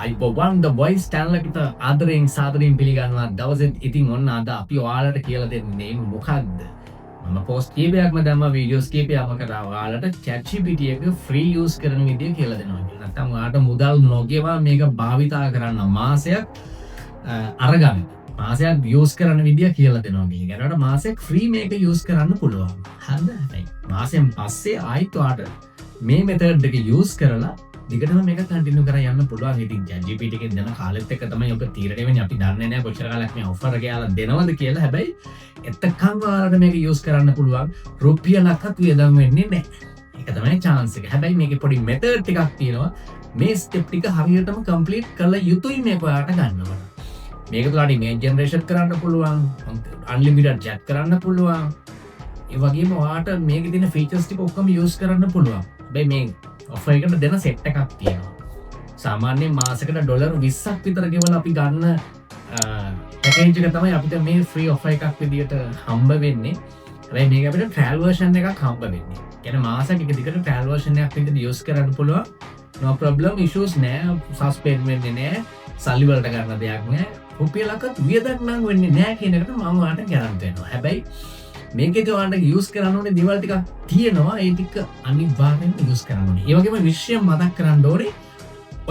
ආයුබෝවන්, The Voice channel එකට ආදරයෙන් සාදරයෙන් පිළිගන්නවා දවසෙත්. ඉතින් ඔන්න අද අපි ඔයාලට කියලා දෙන්නේ මොකක්ද? මම පෝස්ට් කීපයක්ම දැම්මා, වීඩියෝස් කීපයක්ම කරා. ඔයාලට ChatGPT එක ෆ්‍රී යූස් කරන විදිය කියලා දෙනවා කියලා. නැත්නම් ඔයාලට මුදල් නොගෙවා මේක භාවිතා කරන්න මාසයක් අරගන්න. මාසයක් යූස් කරන විදිය කියලා දෙනවා කියලා. ඒකට මාසයක් ෆ්‍රී මේක යූස් කරන්න පුළුවන්. හරිද? හැබැයි මාසයෙන් පස්සේ ආයිත් ඔයාට මේ මෙතඩ් එක යූස් කරලා දිගටම මේක කන්ටිනියු කරන් යන්න පුළුවන්. ඉතින් ChatGPT එකෙන් දෙන කාලෙත් එක්ක තමයි ඔක තීරණය වෙන්නේ. අපි දන්නේ නැහැ කොච්චර කාලයක් මේ ඔෆර් එක එයාලා දෙනවද කියලා. හැබැයි එතකන් ඔයාලට මේක යූස් කරන්න පුළුවන්. රුපියලක්වත් වියදම් වෙන්නේ නැහැ. ඒක තමයි චාන්ස් එක. හැබැයි මේකේ පොඩි මෙතඩ් ටිකක් තියෙනවා. මේ ස්ටෙප් ටික හරියටම කම්ප්ලීට් කළ යුතුයි මේක ඔයාලට ගන්නකොට. මේක තුළ ඉමේජ් ජෙනරේෂන් කරන්න පුළුවන්, අන්ලිමිටඩ් චැට් කරන්න පුළුවන්. ඒ වගේම ඔයාට මේකේ තියෙන ෆීචර්ස් ටික ඔක්කොම යූස් කරන්න පුළුවන්. හැබැයි මේ ඔෆර් එකට දෙන සෙට් එකක් තියෙනවා. සාමාන්‍යයෙන් මාසෙකට ඩොලර් 20ක් විතර ගෙවලා අපි ගන්න පැකේජ් එක තමයි අපිට මේ ෆ්‍රී ඔෆර් එකක් විදියට හම්බ වෙන්නේ. හැබැයි මේක අපිට ට්‍රයල් වර්ෂන් එකක් හම්බ වෙන්නේ. කියන්නේ මාසෙක එක දිගට ට්‍රයල් වර්ෂන් එකක් විදියට යූස් කරන්න පුළුවන්. නෝ ප්‍රොබ්ලම්, ඉෂුස් නෑ, සස්පෙන්ඩ් වෙන්නේ නෑ, සල්ලි වලට ගන්න දෙයක් නෑ. රුපියලක්වත් වියදම් නම් වෙන්නේ නෑ කියන එකට මම ඔයාලට ගැරන්ටි වෙනවා. හැබැයි මේකේදී ඔයාලට යූස් කරන්න ඕනේ දේවල් ටිකක් තියෙනවා. ඒ ටික අනිවාර්යෙන්ම යූස් කරන්න ඕනේ. ඒ වගේම විශේෂයෙන් මතක් කරන්න ඕනේ,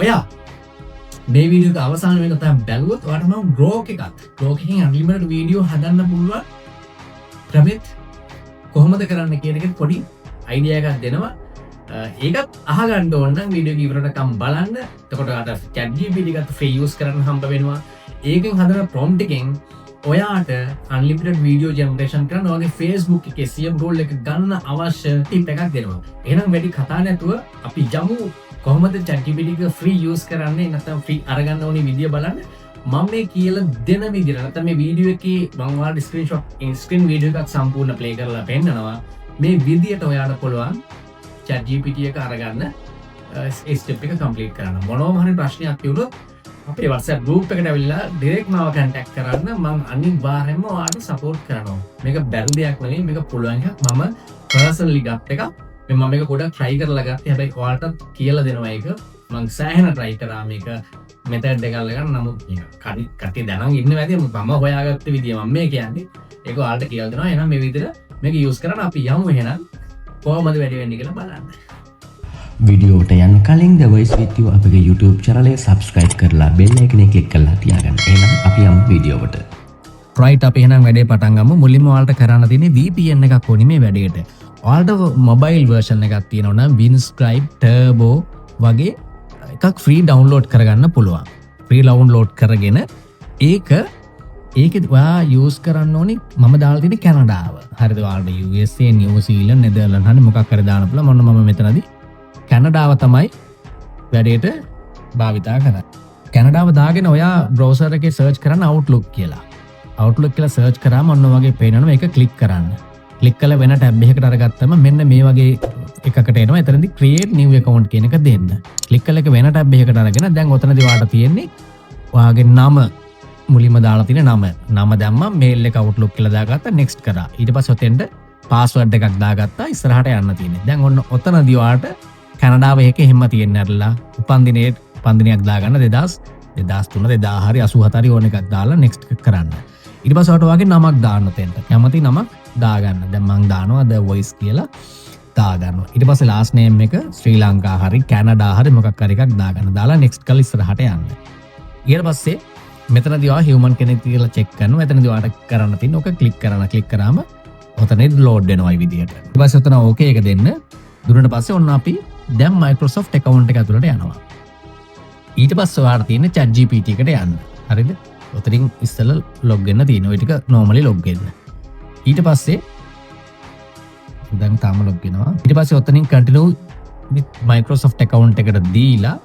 ඔයා මේ වීඩියෝ එක අවසාන වෙනකන් බැලුවොත් ඔයාලට මම Grok එකත්, Grok එකෙන් අන්ලිමිටඩ් වීඩියෝ හදන්න පුළුවන් ක්‍රමෙත් කොහොමද කරන්න කියන එකෙත් පොඩි අයිඩියා එකක් දෙනවා. ඒකත් අහගන්න ඕන නම් වීඩියෝ එක ඉවරනකම් බලන්න. එතකොට ඔයාලට ChatGPT එකත් ෆ්‍රී යූස් කරන්න හම්බ වෙනවා. ඒකෙන් හදන ප්‍රොම්ප්ට් එකෙන් ඔයාට අන්ලිමිටඩ් වීඩියෝ ජෙනරේෂන් කරන්න ඔයාගේ Facebook එකේ CM role එක ගන්න අවශ්‍ය ටිප් එකක් දෙනවා. එහෙනම් වැඩි කතා නැතුව අපි යමු කොහොමද ChatGPT එක ෆ්‍රී යූස් කරන්නේ නැත්නම් ෆ්‍රී අරගන්න ඕනේ විදිය බලන්න. මම මේ කියලා දෙන විදියට නැත්නම් මේ වීඩියෝ එකේ මම ඔයාලට ස්ක්‍රීන්ෂොට් ස්ක්‍රීන් වීඩියෝ එකක් සම්පූර්ණ ප්ලේ කරලා පෙන්නනවා. මේ විදියට ඔයාලට පුළුවන් ChatGPT එක අරගන්න, ඒ ස්ටෙප් එක කම්ප්ලීට් කරන්න. මොනවම හරි ප්‍රශ්නයක් තිබුණොත් අපේ WhatsApp group එකට ඇවිල්ලා ඩිරෙක්ට් මාව කන්ටැක්ට් කරන්න. මං අනිවාර්යයෙන්ම ඔයාලට සපෝට් කරනවා. මේක බැරි දෙයක් නෙවෙයි, මේක පුළුවන් එකක්. මම පර්සනලි ගත් එකක්. මේ මම මේක ගොඩක් try කරලා ගත්තේ. හැබැයි ඔයාලටත් කියලා දෙනවා ඒක. මං සෑහෙන try කරා මේක මෙතඩ් එක අල්ලගන්න. නමුත් මේක කට්ටිය දැනන් ඉන්න ඇති. මම හොයාගත්ත විදිය මම මේ කියන්නේ. ඒක ඔයාලට කියලා දෙනවා. එහෙනම් මේ විදිහට මේක යූස් කරන්න අපි යමු. එහෙනම් කොහොමද වැඩි වෙන්නේ කියලා බලන්න. වීඩියෝවට යන්න කලින් The Voice with You අපගේ YouTube channel එක subscribe කරලා bell icon එක click කරලා තියාගන්න. එහෙනම් අපි යමු වීඩියෝවට. රයිට්, අපි එහෙනම් වැඩේ පටන් ගමු. මුලින්ම ඔයාලට කරන්න තියෙන්නේ VPN එකක් ඕනි මේ වැඩේට. ඔයාලට මොබයිල් වර්ෂන් එකක් තියෙනවා නම් Windscribe Turbo වගේ එකක් ෆ්‍රී ඩවුන්ලෝඩ් කරගන්න පුළුවන්. ෆ්‍රී ඩවුන්ලෝඩ් කරගෙන ඒකෙ ඔයා යූස් කරන්න ඕනි මම දාලා තියෙන්නේ කැනඩාව. හරිද? ඔයාලට USA, New Zealand, Netherlands හරි මොකක් හරි දාන්න පුළුවන්. මොන්න මම මෙතනදී කැනඩාව තමයි වැඩේට භාවිතා කරන්නේ. කැනඩාව දාගෙන ඔයා බ්‍රවුසර් එකේ සර්ච් කරන්න Outlook කියලා. Outlook කියලා සර්ච් කරාම ඔන්න වගේ පේනවා. ඒක ක්ලික් කරන්න. ක්ලික් කළා වෙන ටැබ් එකකට අරගත්තම මෙන්න මේ වගේ එකකට එනවා. එතනදී create new account කියන එක දෙන්න. ක්ලික් කළා එක වෙන ටැබ් එකකට අරගෙන දැන් ඔතනදී ඔයාලට තියෙන්නේ ඔයාගේ නම, මුලින්ම දාලා තියෙන නම. නම දැම්මම මේල් එක Outlook කියලා දාගත්තා, next කරා. ඊට පස්සේ ඔතෙන්ට පාස්වර්ඩ් එකක් දාගත්තා, ඉස්සරහට යන්න තියෙන්නේ. දැන් ඔන්න ඔතනදී ඔයාලට කැනඩාව එක එහෙම තියෙන්න ඇරලා උපන්දිනේ උපන්දිනයක් දාගන්න, 2000 2003 2000 හරි 87 හරි ඕන එකක් දාලා next කරන්න. ඊට පස්සේ ඔයාලට ඔයාගේ නමක් දාන්න ඔතෙන්ට. කැමති නමක් දාගන්න. දැන් මං දානවා The Voice කියලා දාගන්නවා. ඊට පස්සේ ලාස්ට් නේම් එක ශ්‍රී ලංකා හරි කැනඩා හරි මොකක් හරි එකක් දාගන්න. දාලා නෙක්ස්ට් කරලා ඉස්සරහට යන්න. ඊට පස්සේ මෙතනදී ඔයා හියුමන් කෙනෙක් කියලා චෙක් කරනවා. එතනදී ඔයාට කරන්න තියෙන්නේ ඔක ක්ලික් කරන්න. ක්ලික් කරාම ඔතනදී ලෝඩ් වෙනවා මේ විදිහට. ඊට පස්සේ ඔතන ඕකේ එක දෙන්න. දුන්නට පස්සේ ඔන්න අපි දැන් Microsoft account එක ඇතුළට යනවා. ඊට පස්සේ ඔයාලට තියෙන්නේ ChatGPT එකට යන්න. හරිද? ඔතනින් ඉස්සෙල්ලා ලොග් වෙන්න තියෙනවා. ඔය ටික normally log වෙන්න. ඊට පස්සේ දැන් තාම ලොග් වෙනවා. ඊට පස්සේ ඔතනින් continue with Microsoft account එකට දීලා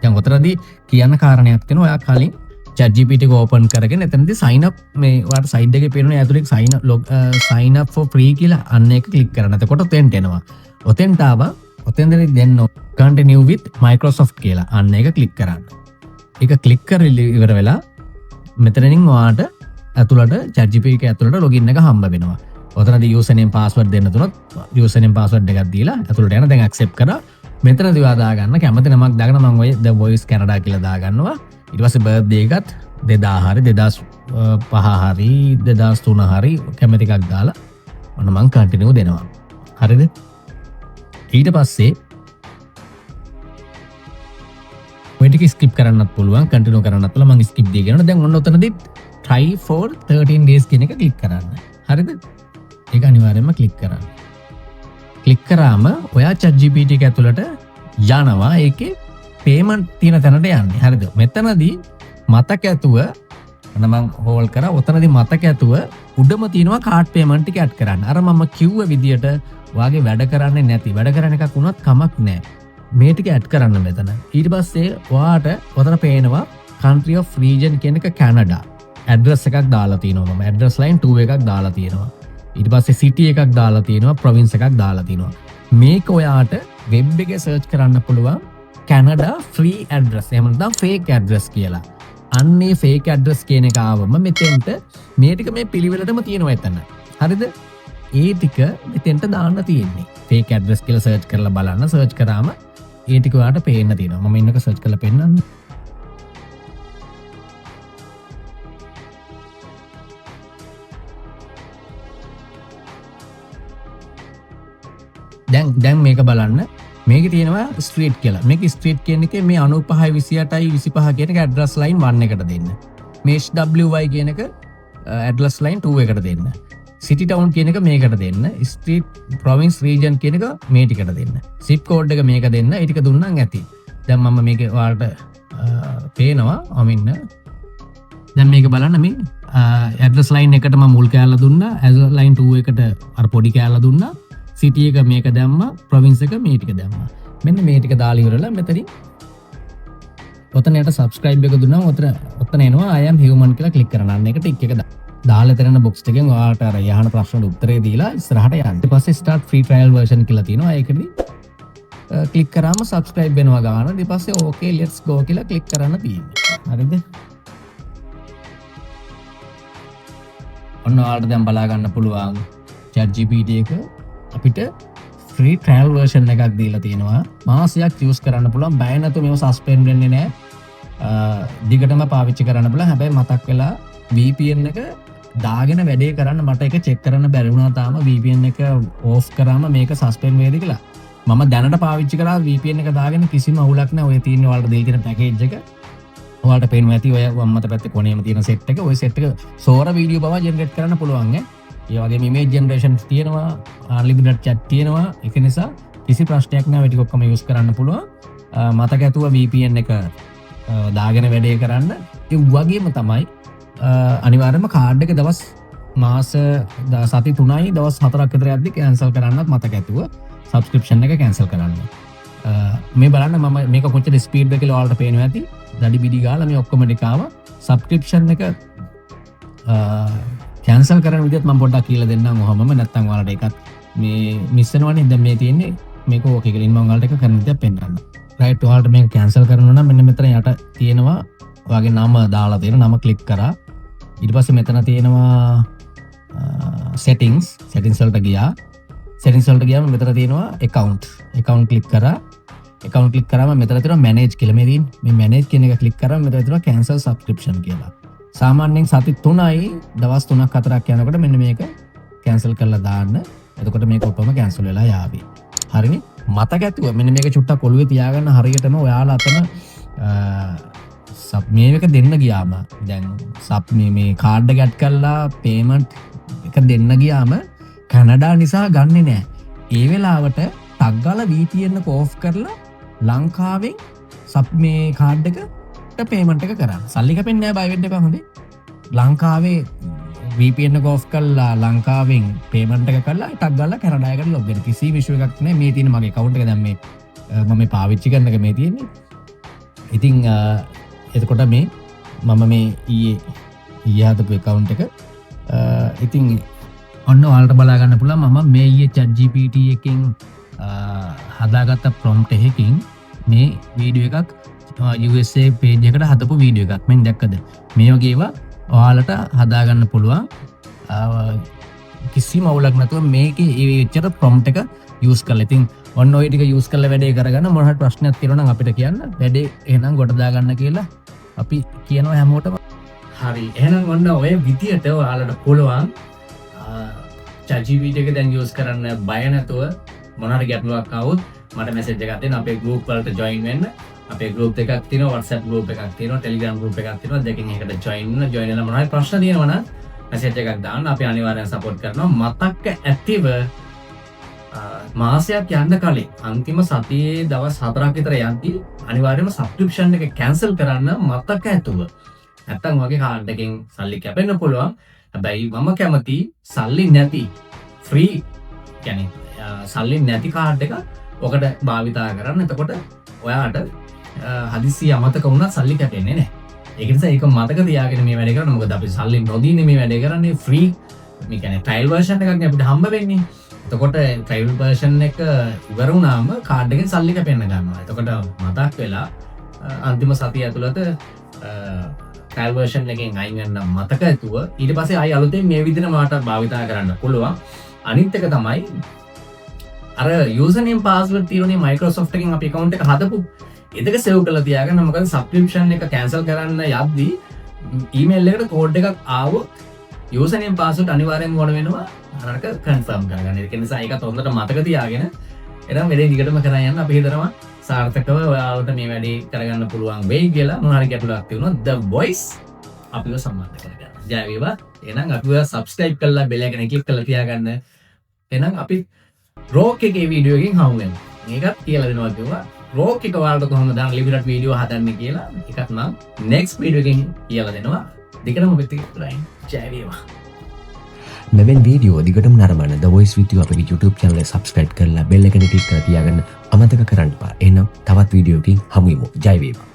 දැන් ඔතනදී කියන්න කාරණයක් තියෙනවා. ඔයා කලින් ChatGPT එක ඕපන් කරගෙන එතනදී sign up මේ ඔයාලට සයිඩ් එකේ පේන ඇතුලේ sign up log sign up for free කියලා අන්න ඒක ක්ලික් කරන්න. එතකොට ඔතෙන්ට එනවා. ඔතෙන්ට ආවා, ඔතෙන්දී දෙන්න continue with Microsoft කියලා අන්න ඒක ක්ලික් කරන්න. ඒක ක්ලික් කරලා ඉවර වෙලා මෙතනින් ඔයාට ඇතුළට ChatGPT එක ඇතුළට ලොගින් එක හම්බ වෙනවා. ඔතනදී යූසර් නේම් පාස්වර්ඩ් දෙන්න තුනොත් යූසර් නේම් පාස්වර්ඩ් එකක් දීලා ඇතුළට යන දැන් ඇක්සෙප්ට් කරා. මෙතනදී ඔයා දාගන්න කැමති නමක් දාගෙන මම ඔය The Voice Canada කියලා දාගන්නවා. ඊට පස්සේ බර්ත්ඩේ එකත් 2000 හරි 2005 හරි 2003 හරි කැමති එකක් දාලා ඔන්න මං කන්ටිනියු දෙනවා. හරිද? ඊට පස්සේ ඔය ටික ස්කිප් කරන්නත් පුළුවන්, කන්ටිනියු කරන්නත් පුළුවන්. මං ස්කිප් දීගෙන යනවා. දැන් ඔන්න ඔතනදී try for 13 days කියන එක ක්ලික් කරන්න. හරිද? ඒක අනිවාර්යයෙන්ම ක්ලික් කරන්න. ක්ලික් කරාම ඔයා ChatGPT එක ඇතුළට යනවා. ඒකේ පේමන්ට් තියෙන තැනට යන්නේ. හරිද? මෙතනදී මතක ඇතුව ඔන්න මං හෝල් කරා. ඔතනදී මතක ඇතුව උඩම තියෙනවා කාඩ් පේමන්ට් ටික ඇඩ් කරන්න. අර මම කිව්ව විදියට ඔයාගේ වැඩ කරන්නේ නැති, වැඩ කරන එකක් වුණත් කමක් නැහැ. මේ ටික ඇඩ් කරන්න මෙතන. ඊට පස්සේ ඔයාට ඔතන පේනවා country of region කියන එක කැනඩා. ඇඩ්‍රස් එකක් දාලා තියෙනවා මම. ඇඩ්‍රස් ලයින් 2 එකක් දාලා තියෙනවා. ඊට පස්සේ සිටි එකක් දාලා තියෙනවා, ප්‍රොවින්ස් එකක් දාලා තියෙනවා. මේක ඔයාට වෙබ් එකේ සර්ච් කරන්න පුළුවන් කැනඩා ෆ්‍රී ඇඩ්‍රස්, එහෙම නැත්නම් ෆේක් ඇඩ්‍රස් කියලා. අන්නේ ෆේක් ඇඩ්‍රස් කියන එක ආවම මෙතෙන්ට මේ ටික මේ පිළිවෙලටම තියෙනවා එතන. හරිද? ඒ ටික මෙතෙන්ට දාන්න තියෙන්නේ. ෆේක් ඇඩ්‍රස් කියලා සර්ච් කරලා බලන්න. සර්ච් කරාම ඒ ටික ඔයාලට පේන්න තියෙනවා. මම ඉන්නක සර්ච් කරලා පෙන්නන්නම්. දැන් මේක බලන්න. මේකේ තියෙනවා ස්ට්‍රීට් කියලා. මේක ස්ට්‍රීට් කියන එකේ මේ 95 28 25 කියන එක ඇඩ්‍රස් ලයින් 1 එකට දෙන්න. මේ HWY කියන එක ඇඩ්‍රස් ලයින් 2 එකට දෙන්න. සිටි ටවුන් කියන එක මේකට දෙන්න. ස්ට්‍රීට් ප්‍රොවින්ස් රීජන් කියන එක මේ ටිකට දෙන්න. සිප් කෝඩ් එක මේක දෙන්න. ඒ ටික දුන්නම් ඇති. දැන් මම මේක ඔයාලට පේනවා. මම ඉන්න. දැන් මේක බලන්න මේ ඇඩ්‍රස් ලයින් එකට මම මුල් කෑල්ල දුන්නා. ඇඩ්‍රස් ලයින් 2 එකට අර පොඩි කෑල්ල දුන්නා. සිටි එක මේක දැම්මා, ප්‍රොවින්ස් එක මේ ටික දැම්මා. මෙන්න මේ ටික දාලා ඉවරලා මෙතනින් ඔතන යට සබ්ස්ක්‍රයිබ් එක දුන්නාම ඔතන එනවා I am human කියලා ක්ලික් කරන්න. අන්න ඒක ටික් එක දාලා එතන යන බොක්ස් එකෙන් ඔයාලට අර යහන ප්‍රශ්න වලට උත්තරේ දීලා ඉස්සරහට යන්න. ඊට පස්සේ start free trial version කියලා තියෙනවා. ඒකෙදි ක්ලික් කරාම සබ්ස්ක්‍රයිබ් වෙනවා ගාන. ඊට පස්සේ okay let's go කියලා ක්ලික් කරන්න තියෙන්නේ. හරිද? ඔන්න ඔයාලට දැන් බලා ගන්න පුළුවන් ChatGPT එක අපිට ෆ්‍රී ට්‍රයල් වර්ෂන් එකක් දීලා තියෙනවා. මාසයක් යූස් කරන්න පුළුවන්. බය නැතුව මේව සස්පෙන්ඩ් වෙන්නේ නෑ. දිගටම පාවිච්චි කරන්න පුළුවන්. හැබැයි මතක් වෙලා VPN එක දාගෙන වැඩේ කරන්න මට ඒක චෙක් කරන්න බැරි වුණා තාම. VPN එක ඕෆ් කරාම මේක සස්පෙන්ඩ් වේද කියලා. මම දැනට පාවිච්චි කරා VPN එක දාගෙන කිසිම අවුලක් නෑ. ඔය තියෙන ඔයාලට දීලා තියෙන පැකේජ් එක ඔයාලට පේනවා ඇති. ඔය වම් අත පැත්තේ කොනේම තියෙන සෙට් එක. ඔය සෙට් එක සෝර වීඩියෝ පවා ජෙනරේට් කරන්න පුළුවන් ඈ. ඒ වගේම ඉමේජ් ජෙනරේෂන් තියෙනවා, අන්ලිමිටඩ් චැට් තියෙනවා. ඒක නිසා කිසි ප්‍රශ්නයක් නෑ. ඔය ටික ඔක්කොම යූස් කරන්න පුළුවන්. මතක ඇතුව VPN එක දාගෙන වැඩේ කරන්න. ඒ වගේම තමයි අනිවාර්යයෙන්ම කාඩ් එක දවස් මාස සති 3යි දවස් 4ක් විතර යද්දි කැන්සල් කරන්නත් මතක ඇතුව සබ්ස්ක්‍රිප්ෂන් එක කැන්සල් කරන්න. මේ බලන්න මම මේක කොච්චර ස්පීඩ් එක කියලා ඔයාලට පේනවා ඇති. දඩි බිඩි ගාලා මේ ඔක්කොම ටික ආවා. සබ්ස්ක්‍රිප්ෂන් එක කැන්සල් කරන විදිහත් මම පොඩ්ඩක් කියලා දෙන්නම් ඔහොමම. නැත්තම් ඔයාලට ඒකත් මේ මිස් වෙනවනේ. දැන් මේ තියෙන්නේ මේක ඕකේ කියලා. ඉතින් මම ඔයාලට ඒක කරන විදිහක් පෙන්නන්නම්. රයිට්, ඔයාලට මේක කැන්සල් කරනවා නම් මෙන්න මෙතන යට තියෙනවා ඔයාගේ නම දාලා තියෙන නම ක්ලික් කරා. ඊට පස්සේ මෙතන තියෙනවා සෙටින්ග්ස්. සෙටින්ග්ස් වලට ගියා. සෙටින්ග්ස් වලට ගියාම මෙතන තියෙනවා ඇකවුන්ට්. ඇකවුන්ට් ක්ලික් කරා. ඇකවුන්ට් ක්ලික් කරාම මෙතන තියෙනවා මැනේජ් කියලා. මේ තියෙන්නේ මේ මැනේජ් කියන එක ක්ලික් කරාම මෙතන තියෙනවා කැන්සල් සබ්ස්ක්‍රිප්ෂන් කියලා. සාමාන්‍යයෙන් සති 3යි දවස් 3ක් 4ක් යනකොට මෙන්න මේක කැන්සල් කරලා දාන්න. එතකොට මේක ඔක්කොම කැන්සල් වෙලා යාවි. හරිනේ? මතක ඇතුව මෙන්න මේක චුට්ටක් ඔළුවේ තියාගන්න. හරියටම ඔයාලා අතන සබ් මේ එක දෙන්න ගියාම දැන් සබ් මේ කාඩ් එක ඇඩ් කරලා පේමන්ට් එක දෙන්න ගියාම කැනඩා නිසා ගන්නෙ නෑ. ඒ වෙලාවට ටක් ගාලා VPN එක ඕෆ් කරලා ලංකාවෙන් සබ් මේ කාඩ් එකට පේමන්ට් එක කරන්න. සල්ලි කැපෙන්නේ නෑ, බය වෙන්න එපා. හොඳේ. ලංකාවේ VPN එක ඕෆ් කරලා ලංකාවෙන් පේමන්ට් එක කරලා ටක් ගාලා කැනඩා එකට ලොග් වෙන්න. කිසිම ඉෂුව එකක් නෑ. මේ තියෙන මගේ ඇකවුන්ට් එක දැන් මේ මම මේ පාවිච්චි කරන එක මේ තියෙන්නේ. ඉතින් එතකොට මේ මම මේ ඊයේ හදපු ඇකවුන්ට් එක ඉතින් ඔන්න ඔයාලට බලා ගන්න පුළුවන් මම මේ ඊයේ chat GPT එකෙන් හදාගත්ත ප්‍රොම්ප්ට් එකකින් මේ වීඩියෝ එකක් USA page එකට හදපු වීඩියෝ එකක්. මෙන්න දැක්කද? මේ වගේ ඒවා ඔයාලට හදාගන්න පුළුවන්. කිසිම අවුලක් නැතුව මේකේ ඒ එච්චර ප්‍රොම්ප්ට් එක යූස් කරලා. ඉතින් ඔන්න ඔය ටික යූස් කරලා වැඩේ කරගන්න. මොන හරි ප්‍රශ්නයක් තියෙනවා නම් අපිට කියන්න. වැඩේ එහෙනම් ගොඩ දාගන්න කියලා අපි කියනවා හැමෝටම. හරි, එහෙනම් ඔන්න ඔය විදියට ඔයාලට පුළුවන් ChatGPT එක දැන් යූස් කරන්න බය නැතුව. මොන හරි ගැටලුවක් ආවොත් මට මැසේජ් එකක් දෙන්න. අපේ ගෲප් වලට ජොයින් වෙන්න. අපේ ගෲප් දෙකක් තියෙනවා. WhatsApp group එකක් තියෙනවා, Telegram group එකක් තියෙනවා. දෙකෙන් එකකට ජොයින් වෙන්න. ජොයින් වෙලා මොන හරි ප්‍රශ්න තියෙනවා නම් මැසේජ් එකක් දාන්න. අපි අනිවාර්යෙන් සපෝට් කරනවා. මතක ඇතිව මාසයක් යන්න කලින් අන්තිම සතියේ දවස් 4ක් විතර යද්දි අනිවාර්යයෙන්ම සබ්ස්ක්‍රිප්ෂන් එක කැන්සල් කරන්න මතක ඇතුව. නැත්තම් ඔයාගේ කාඩ් එකෙන් සල්ලි කැපෙන්න පුළුවන්. හැබැයි මම කැමති සල්ලි නැති ෆ්‍රී, කියන්නේ සල්ලි නැති කාඩ් එක ඔකට භාවිතා කරන්න. එතකොට ඔයාට හදිසිය අමතක වුණත් සල්ලි කැපෙන්නේ නැහැ. ඒක නිසා ඒක මතක තියාගෙන මේ වැඩේ කරන්න. මොකද අපි සල්ලි නොදී නේ මේ වැඩේ කරන්නේ. ෆ්‍රී, මේ කියන්නේ ට්‍රයල් වර්ෂන් එකක් නේ අපිට හම්බ වෙන්නේ. එතකොට ට්‍රයල් වර්ෂන් එක ඉවර වුණාම කාඩ් එකෙන් සල්ලි කැපෙන්න ගන්නවා. එතකොට මතක් වෙලා අන්තිම සතිය ඇතුළත ට්‍රයල් වර්ෂන් එකෙන් අයින් වෙන්න මතක ඇතුව. ඊට පස්සේ ආයි අලුතෙන් මේ විදිහට මාට භාවිතා කරන්න පුළුවන්. අනිත් එක තමයි අර යූසර් නේම් පාස්වර්ඩ් තියෙන්නේ Microsoft එකෙන් අපි account එක හදපු. ඒ දෙක සේව් කරලා තියාගන්න. මොකද සබ්ස්ක්‍රිප්ෂන් එක කැන්සල් කරන්න යද්දි ඊමේල් එකට කෝඩ් එකක් ආවොත් යූසර් නේම් පාස්වර්ඩ් අනිවාර්යෙන්ම ඕන වෙනවා අරක කන්ෆර්ම් කරගන්න. ඒක නිසා ඒකත් හොඳට මතක තියාගෙන එහෙනම් වැඩේ දිගටම කරන් යන්න. අපි හිතනවා සාර්ථකව ඔයාලට මේ වැඩේ කරගන්න පුළුවන් වෙයි කියලා. මොන හරි ගැටලුවක් තිබුණොත් The Voice අපිව සම්බන්ධ කරගන්න. ජය වේවා. එහෙනම් අපිව සබ්ස්ක්‍රයිබ් කරලා බෙල් එකන ක්ලික් කරලා තියාගන්න. එහෙනම් අපි රෝක් එකේ වීඩියෝ එකකින් හමු වෙමු. මේකත් කියලා දෙනවා කිව්වා. රෝක් එක ඔයාලට කොහොමද අන්ලිමිටඩ් වීඩියෝ හදන්නේ කියලා එකත් මම නෙක්ස්ට් වීඩියෝ එකකින් කියලා දෙනවා. දිගටම ඔබත් එක්ක ඉන්න. ජය වේවා. මෙවැනි වීඩියෝ දිගටම නරඹන්න The Voice with You අපගේ YouTube channel එක subscribe කරලා bell එකන ක්ලික් කරලා තියාගන්න අමතක කරන්න එපා. එහෙනම් තවත් වීඩියෝ එකකින් හමු වෙමු. ජය වේවා.